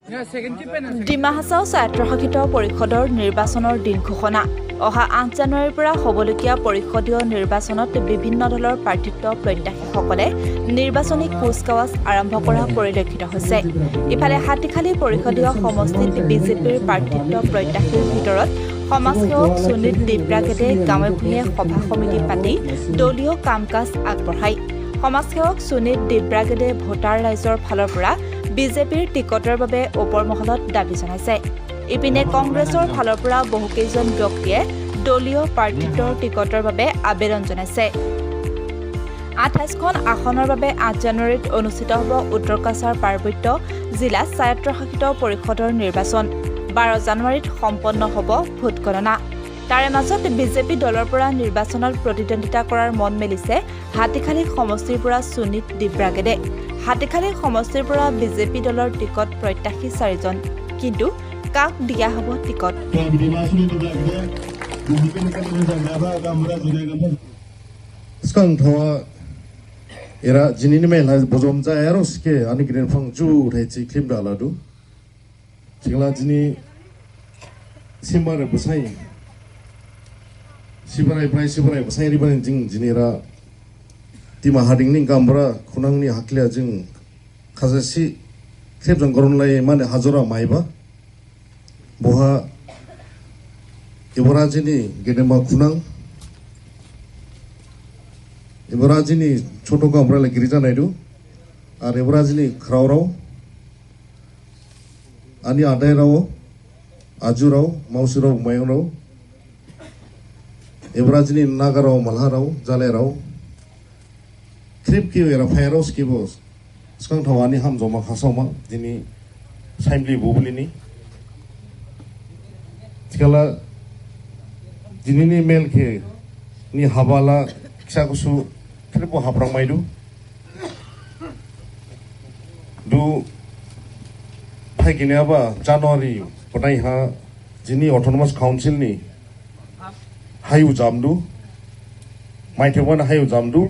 ডিমা হাছাও স্বায়ত্তশাসিত পৰিষদৰ নিৰ্বাচনৰ দিন ঘোষণা। অহা ৮ জানুৱাৰীৰ পৰা হ'বলগীয়া পৰিষদীয় নিৰ্বাচনত বিভিন্ন দলৰ প্ৰাৰ্থিত্ব প্ৰত্যাশীসকলে নিৰ্বাচনী কুচকাৱাজ আৰম্ভ কৰা পৰিলক্ষিত হৈছে। ইফালে হাতীখালী পৰিষদীয় সমষ্টিত বিজেপিৰ প্ৰাৰ্থিত্ব প্ৰত্যাশীৰ ভিতৰত সমাজসেৱক সুনীত দিব্ৰাগেদে গাঁৱে ভূঞে সভা সমিতি পাতি দলীয় কাম কাজ আগবঢ়ায়। সমাজসেৱক সুনীত দিব্ৰাগেদে ভোটাৰ ৰাইজৰ ফালৰ পৰা বিজেপিৰ টিকটৰ বাবে ওপৰ মহলত দাবী জনাইছে। ইপিনে কংগ্ৰেছৰ ফালৰ পৰা বহুকেইজন ব্যক্তিয়ে দলীয় প্ৰাৰ্থিত্বৰ টিকটৰ বাবে আবেদন জনাইছে। ২৮খন আসনৰ বাবে ৮ জানুৱাৰীত অনুষ্ঠিত হ'ব উত্তৰ কাছাৰ পাৰ্বত্য জিলা স্বায়ত্তশাসিত পৰিষদৰ নিৰ্বাচন। ১২ জানুৱাৰীত সম্পন্ন হ'ব ভোটগণনা। তাৰে মাজত বিজেপি দলৰ পৰা নিৰ্বাচনত প্ৰতিদ্বন্দ্বিতা কৰাৰ মন মেলিছে হাতীখালী সমষ্টিৰ পৰা সুনীত দিব্ৰাগেদে। হাতীখালী সমষ্টিৰ পৰা বিজেপি দলৰ টিকট প্ৰত্যাশী ৪জন, কিন্তু কাক দিয়া হ'ব টিকট? এরা জিনিনি মেলা বজম যায় আর সিকে আনি গ্রেন ফাং জু রেচি ক্লিম ডালাদু চিংলা জিনি সিমারে বসাই সিবারাই প্রায় সিবারাই বসাই রিবানি জিং জিনিরা tima hadingni gambra khunangni haklia jing khajasi khlep goronlai mane hajora maiba boha iborajini gedema khunang iborajini ছোট গামরা গিরিজা নাইডু আর iborajini khrao ani adai rao aju rao mausi rao mayong rao iborajini naga rao malha rao jale rao trip ki era fire skibo skang thawani ham joma khasoma dini saimli bubulini tikala dinini mel ke ni habala ksakusu tripo haprang maidu du phagine aba January ponai ha jini autonomous council ni hayu jamdu maithebana hayu jamdu